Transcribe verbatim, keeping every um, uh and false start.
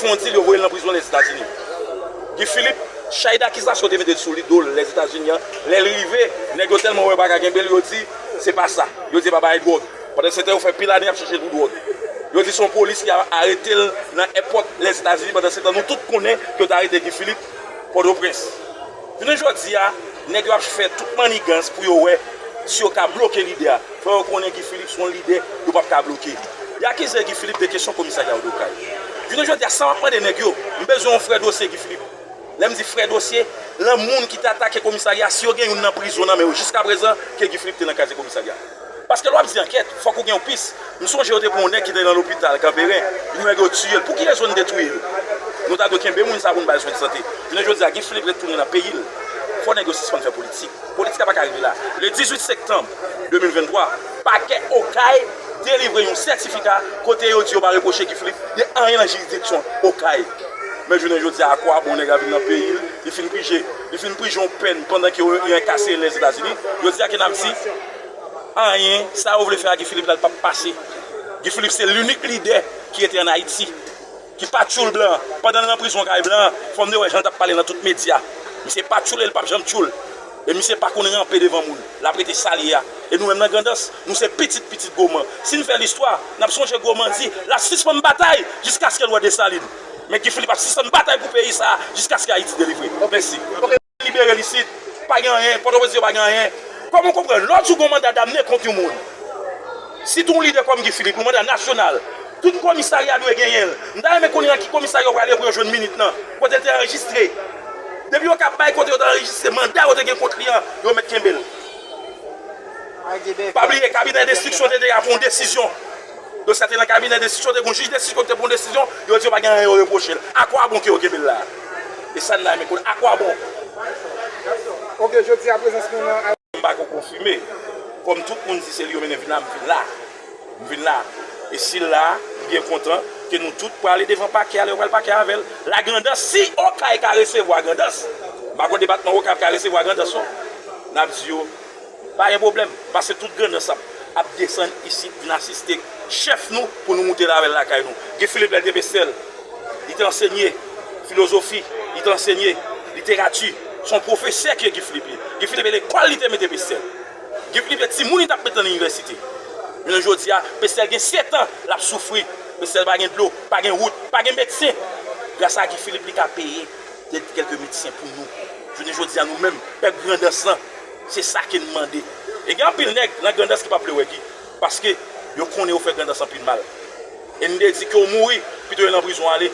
Fè yon dil, yo voye l nan prizon Lèzetazini. Guy Philippe, chay dakizasyon te mete sou li, do l Lèzetazini an, lè l rive, nèg yo tèlman wè yo pa ka kenbe l, yo di, se pa sa. Yo di, e pa bagay dwòg. Pandan se tan, yo fè pil ane y ap chèche l pou dwòg. Yo di se yon polis ki a-, arete l nan èpòt Lèzetazini. Pandan se tan, nou tout konnen ke yo te arete Guy Philippe Pòtoprens. Jounen jodi a, nèg yo ap fè tout mannigans pou yo wè si yo ka bloke lidè a. Fò yo konnen Guy Philippe se yon lidè yo p ap ka bloke. Y akize Guy Philippe de kesyon komisarya Okay. Jounen jodi a, sa m ap mande nèg yo, m bezwen yon frè dosye Guy Philippe. Lè m di frè dosye, lan moun ki te atake komisarya, si yo gen youn nan prizon nan men yo jiskaprezan, ke Guy Philippe te nan kaz komisarya. Paske lè w ap di ankèt, fòk ou gen yon pis. M sonje yo te pran yon nèg ki te nan lopital Kanperen, yon nèg yo tiye l. Pou ki rezon n te touye l? Nou ta dwe kenbe moun sa pou n ba l swen de sante. Jounen jodi a, Guy Philippe ret tounen nan peyi l. Fò nèg yo sispann fè politik. Politik la pa ka rive la. Le dizuit septanm de mil venntwa, pakè Okay delivre yon sètifika kote yo di yo pa repwoche Guy Philippe de anyen nan jiridiksyon Okay. Men jounen jodi a, akwabon nèg la vin nan peyi l, li fin prije, li fin prije yon pèn pandan ke yo, yo enkasere l Lèzetazini. Jodi a, ke n ap di, anyen, sa yo vle fè a Guy Philippe la, l p ap pase. Guy Philippe se linik lidè ki rete ann Ayiti, ki pa tchoul blan. Pandan l nan prizon kay blan, fò m te wè jan l t ap pale nan tout medya. Misye pa tchoule, l p ap janm tchoul. E misye pa konn ranpe devan moun. L ap rete sa l ye a. E nou menm nan Grandans, nou se pitit pitit Goman. Si n fè listwa, n ap sonje Goman di l ap sispann batay jiskaske l wè Desalin. Men Guy Philippe ap sispann batay pou peyi sa a jiskaske Ayiti delivre. Mèsi. Libere l isit. Pa gen anyen. Pòtoprens yo pa gen anyen. Kòman w konprann? Lè w di w gen yon manda damne kont yon moun, sitou yon lidè kòm Guy Philippe, yon manda nasyonal, tout komisarya dwe genyen l. M ta renmen konnen nan ki komisarya w prale pou yo jwenn minit lan, kote l te anrejistre. Depi yo ka bay kote yo te anrejistre manda yo te gen kont li an, yo mèt kenbe l. Pa bliye, kabinè enstriksyon te deja pran yon desizyon. Dosye a te nan kabinè enstriksyon, te gen yon jij enstriksyon ki te pran yon desizyon, yo di yo pa gen anyen yo repwoche l. Akwabon ke yo kenbe l la? E sa n ta renmen konnen, akwabon? Ok, jodi a prezans nou nan M pa ko konfime. Kòm tout moun di se li yo mennen vin la, m vin la. M vin la. E si l la, m byen kontan ke nou tout prale devan pakè a, lè yo pral pakè avè l. Lagrandans, si Okay ka resevwa Grandans, m pa konn depatman Okay ka resevwa Grandans non. N ap di yo, pa gen pwoblèm, paske tout Grandans ap, ap desann isit, vin asiste chèf nou pou nou moute l avè l lakay nou. Guy Philippe, lè l te Pestèl, li te ansenye filozofi, li te ansenye literati. Se yon pwofesè ke Guy Philippe ye. Guy Philippe e lekòl li te mete Pestèl. Guy Philippe e timoun li t ap mete nan inivèsite. Jounen jodi a, Pestèl gen sèt an, l ap soufri. Pestèl pa gen dlo, pa gen wout, pa gen medsen. Gras a Guy Philippe, li ka peye de kèlke medsen pou nou. Jounen jodi a, nou menm, pèp Grandans lan, se sa ke n mande. E gen anpil nèg nan Grandans ki p ap vle wè Guy, paske yo konnen yo fè Grandans anpil mal. E n te di ke w mouri, pito yo nan prizon ale,